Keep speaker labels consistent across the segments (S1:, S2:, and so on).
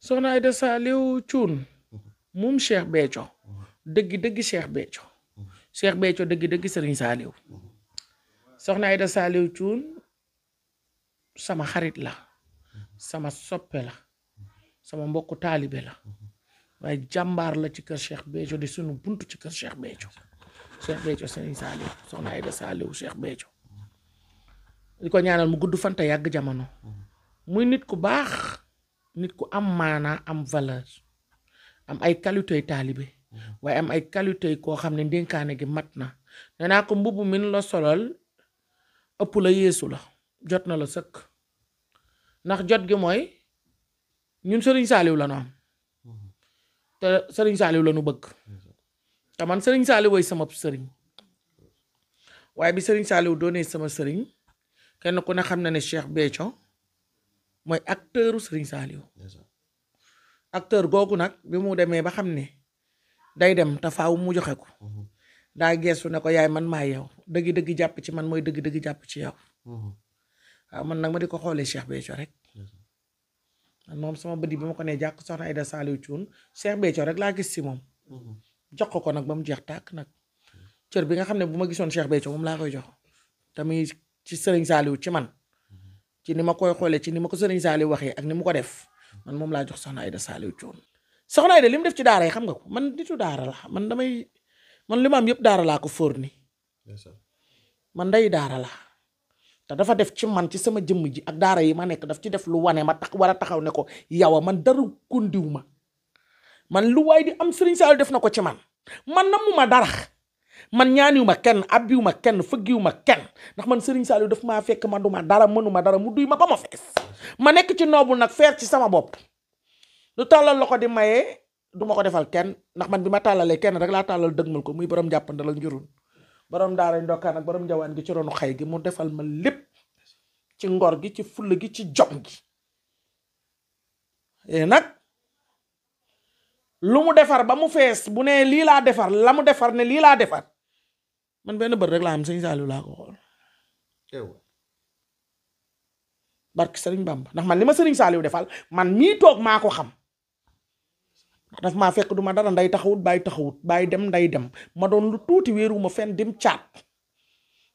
S1: soxna Aïda Saliou Thioune moom Cheikh Béthio dëgg Cheikh Béthio Cheikh Béthio dëgg Serigne Saliou soxna Aïda Saliou Thioune sama xarit la sama soppe la sama mbokku taalibe la waaye jàmbaar la ci kër Cheikh Béthio di sunu buntu ci kër Cheikh Béthio Serigne Saliou soxna Aïda Saliou Cheikh Béthio di ko ñaanal mu gudd fanta yàgg jamono muy nit ku baax nit ku am maanaa am valeur am ay qualité taalibe waaye am ay qualité koo xam ne ndénkaane gi mat na nee naa ko mbubb min la solal ëpp la yeesu la jot na la sëkk ndax jot gi mooy ñun Serigne Saliou la nu am te Serigne Saliou la nu bëgg te man Serigne Saliou way sama sëriñ waaye bi Serigne Saliou doonee sama sëriñ kenn ku ne xam na ne Cheikh Béthio mooy acteuru Serigne Saliou acteur googu nag bi mu demee ba xam ne day dem te faaw mu joxe ko daa geesu ne ko yaay man maa yow dëgg jàpp ci man mooy dëgg jàpp ci yow waaw man nag ma di ko xoolee Cheikh Béthio rek man moom sama bët bi ma ko nee jàkk soxna Aïda Saliou Thioune Cheikh Béthio rek laa gis si moom jox ko nag ba mu jeex tàkk nag cër bi nga xam ne bu ma gisoon Cheikh Béthio moom laa koy jox tamit ci Serigne Saliou ci man ci ni ma koy xoolee ci ni ma ko Serigne Saliou waxee ak ni mu ko def man moom laa jox soxna Aïda Saliou Thioune soxna Aïda li mu def ci daara yi xam nga ko man nitu daara la man li ma am yëpp daara laa ko fóor ni man ndey daara la te dafa def ci man ci sama jëmm ji ak daara yi ma nekk daf ci def lu wane ma tax war a taxaw ne ko yow man dara kundiw ma man lu waay di am Serigne Saliou def na ko ci man namuma dara man ñaaniw ma kenn abbiw ma kenn fëggiw ma kenn ndax man Serigne Saliou daf maa fekk man duma dara mënuma dara mu duy ma ba ma fees ma nekk ci noobul nag feer ci sama bopp lu tàllal la ko di mayee duma ko defal kenn ndax man bi ma tàllalee kenn rek laa tàllal dëgmal ko muy borom jàppandal ak njurul borom daara ndokkaan ak borom njawaan gi ci ronu xay gi mu defal ma lépp ci ngor gi ci fulla gi ci jom gi nag lu mu defar ba mu fees bu ne lii laa defar la mu defar ne lii laa defar man benn bët rek laa am Serigne Saliou laa ko xool barke Serigne Bamba ndax man li ma Serigne Saliou defal man mii toog maa ko xam ndax daf maa fekk du ma dara nday taxawut bàyyi dem nday dem ma doon lu tuuti wéeruwuma fenn dim caat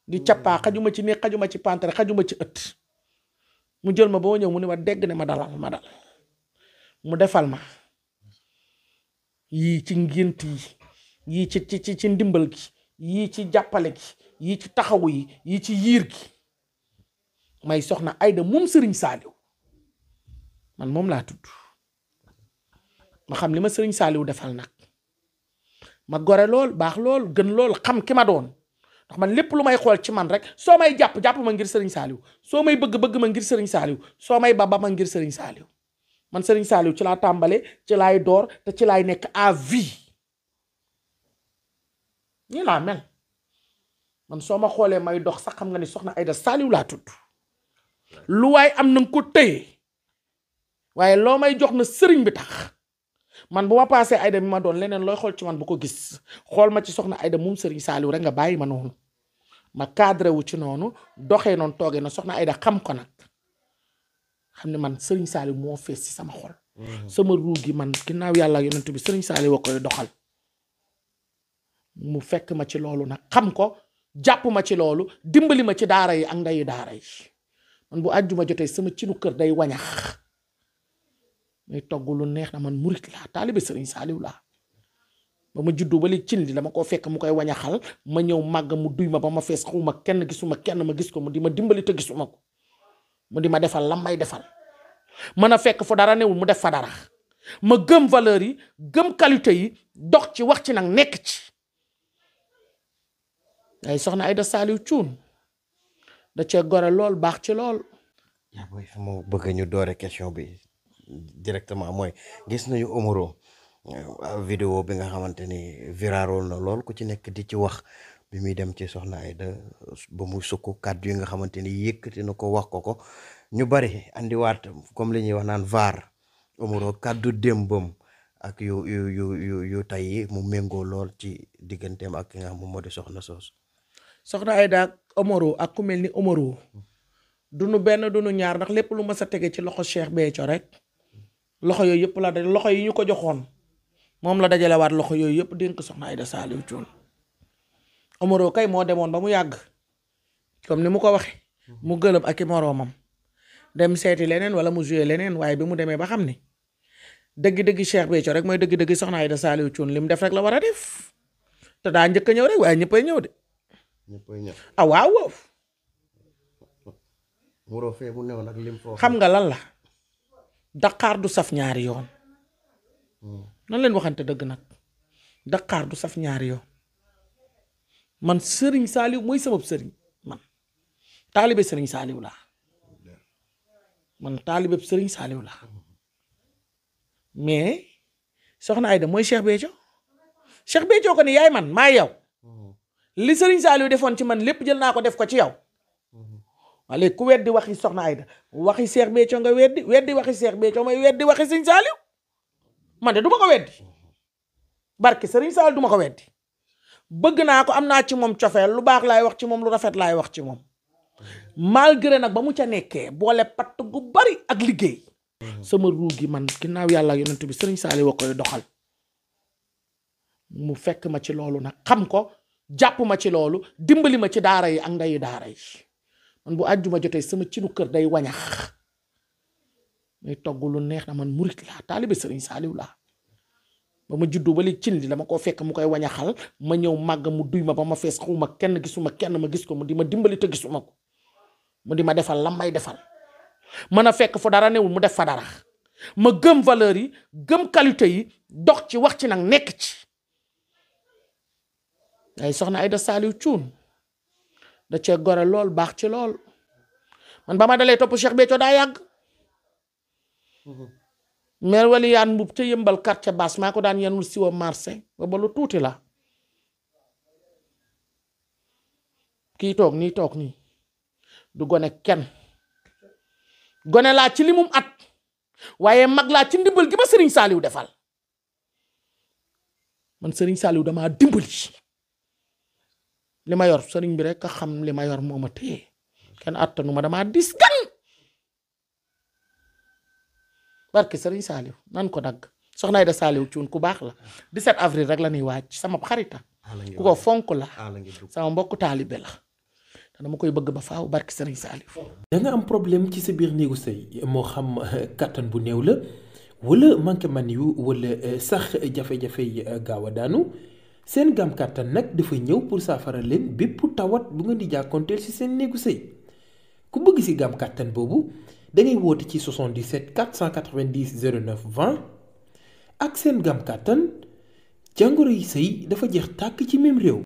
S1: di cappaa xajuma ci néeg xajuma ci pantere xajuma ci ëtt mu jël ma boo ñëw mu ne ma dégg ne ma dal mu defal ma yii ci ngént yi yii ci ndimbal gi yii ci jàppale gi yii ci taxawu yi yii ci yiir gi may soxna Aïda moom Serigne Saliou man moom laa tudd ma xam li ma Serigne Saliou defal nag ma gore lool baax lool gën lool xam ki ma doon ndax man lépp lu may xool ci man rek soo may jàpp ma ngir Serigne Saliou soo may bëgg ma ngir Serigne Saliou soo may ba ma ngir Serigne Saliou man Serigne Saliou ci laa tàmbale ci laay door te ci laay nekk à vie nii laa mel man soo ma xoolee may dox sax xam nga ni soxna Aïda Saliou laa tudd lu waay am na nga ko téye waaye loo may jox na sëriñ bi tax man bu ma paasee Aïda mi ma doon leneen looy xool ci man bu ko gis xool ma ci soxna Aïda moom Serigne Saliou rek nga bàyyi ma noonu ma cadré wu ci noonu doxee noonu toogee na soxna Aïda xam ko nag xam ne man Serigne Saliou moo fees ci sama xol sama ruu gi man ginnaaw yàlla yonent bi Serigne Saliou wa koy doxal mu fekk ma ci loolu nag xam ko jàpp ma ci loolu dimbali ma ci daara yi ak ndeyu daara yi man bu àjjuma jotee sama cinu kër day wañax may togg lu neex na man murit laa taalibe Serigne Saliou laa ba ma juddu ba li cin li dama koo fekk mu koy wañaxal ma ñëw màgg mu duy ma ba ma fees xawma kenn gisuma kenn ma gis ko mu di ma dimbali te gisuma ko mu di ma defal lam may defal mën a fekk fu dara newul mu def fa dara ma gëm valeur yi gëm qualité yi dox ci wax ci nag nekk ci ay soxna Aïda Saliou Thioune da cee gore lool baax ci lool.
S2: yaa booy fi ma bëgg ñu doore question bi directement mooy gis nañu Omaro vidéo bi nga xamante ni viraloon na lool ku ci nekk di ci wax bi muy dem ci soxna Aïda ba mu sukk kàddu yi nga xamante ni yëkkati na ko wax ko ñu bari andiwaat comme li ñuy wax naan vaar Omaro kàddu démbam ak yu tey mu méngoo lool ci digganteem ak ki nga xam moom moo di soxna soos
S1: soxna Aïda ak Omaro ak ku mel ni Omaro dunu benn dunu ñaar ndax lépp lu ma sa tege ci loxo Cheikh Béthio rek loxo yooyu yëpp la dajale loxo yi ñu ko joxoon moom la dajalewaat loxo yooyu yëpp dénk soxna Aïda Saliou Thioune. Omaro kay moo demoon ba mu yàgg comme ni mu ko waxe mu gëlëm ak i moroomam dem seeti leneen wala mu joué leneen waaye bi mu demee ba xam ni dëgg-dëgg Cheikh Béthio rek mooy dëgg-dëgg soxna Aïda Saliou Thioune li mu def rek la war a def te daa njëkk a ñëw rek waaye ñëppay ñëw de.
S2: ñëppay ñëw
S1: ah waaw.
S2: Omaro fee mu newoon ak lim foofu.
S1: xam nga lan la Dakar du saf ñaari yoon. nan leen waxante dëgg nag Dakar du saf ñaari yoon man Serigne Saliou mooy sama sëriñ man taalibe Serigne Saliou laa mais soxna Aïda mooy Cheikh Béthio ko ni yaay man maa yow li Serigne Saliou defoon ci man lépp jël naa ko def ko ci yow waa léegi ku weddi waxi soxna Aïda waxi Cheikh Béthio nga weddi waxi Cheikh Béthio mooy weddi waxi Serigne Saliou man de du ma ko weddi barke Serigne Saliou du ma ko weddi bëgg naa ko am naa ci moom cofeel lu baax laay wax ci moom lu rafet laay wax ci moom malgré nag ba mu ca nekkee boole patt gu bari ak liggéey sama ruu gi man ginnaaw yàlla yonent bi Serigne Saliou wa koy doxal mu fekk ma ci loolu nag xam ko jàpp ma ci loolu dimbali ma ci daara yi ak ndeyu daara yi man bu àjjuma jotee sama cinu kër day wañax may togg lu neex na man murit laa taalibe Serigne Saliou laa ba ma juddu ba li cin li dama koo fekk mu koy wañaxal ma ñëw màgg mu duy ma ba ma fees xawma kenn gisuma kenn ma gis ko mu di ma dimbali te gisuma ko mu di ma defal lam may defal mën a fekk fu dara newul mu def fa dara ma gëm valeur yi gëm qualité yi dox ci wax ci nag nekk ci ay soxna Aïda Saliou Thioune da cee gore lool baax ci lool man ba ma dalee topp Cheikh Béthio daa yàgg mère wali yaan mbub te yëmbal quartier basse maa ko daan yenul siwa marché ba lu tuuti la kii toog nii du gone kenn gone laa ci li mum at waaye mag laa ci ndimbal gi ma Serigne Saliou defal man Serigne Saliou damaa dimbali li ma yor Serigne bi rek a xam li ma yor moo ma téye kenn attanu ma damaa dis gan barke Serigne Saliou nan ko dagg soxna Aïda Saliou Thioune ku baax la 17 avril rek la ñuy waaj sama xarita ku ko fonk la sama mbokk taalibe la te dama koy bëgg ba faaw barke Serigne Saliou.
S3: da nga am problème ci sa biir néegu sëy moo xam kattan bu néew la wala manqué man yu wala sax jafe-jafe yi gaaw a daanu seen gam kattan nag dafa ñëw pour saafara leen bépp tawat bu nga di jàkkoonteel ci seen néegu sëy ku bëgg ci gam kattan boobu da ngay woote ci 77 490 09 20 ak seen gam kattan jàngoro yi sëy dafa jeex tàkk ci même réew.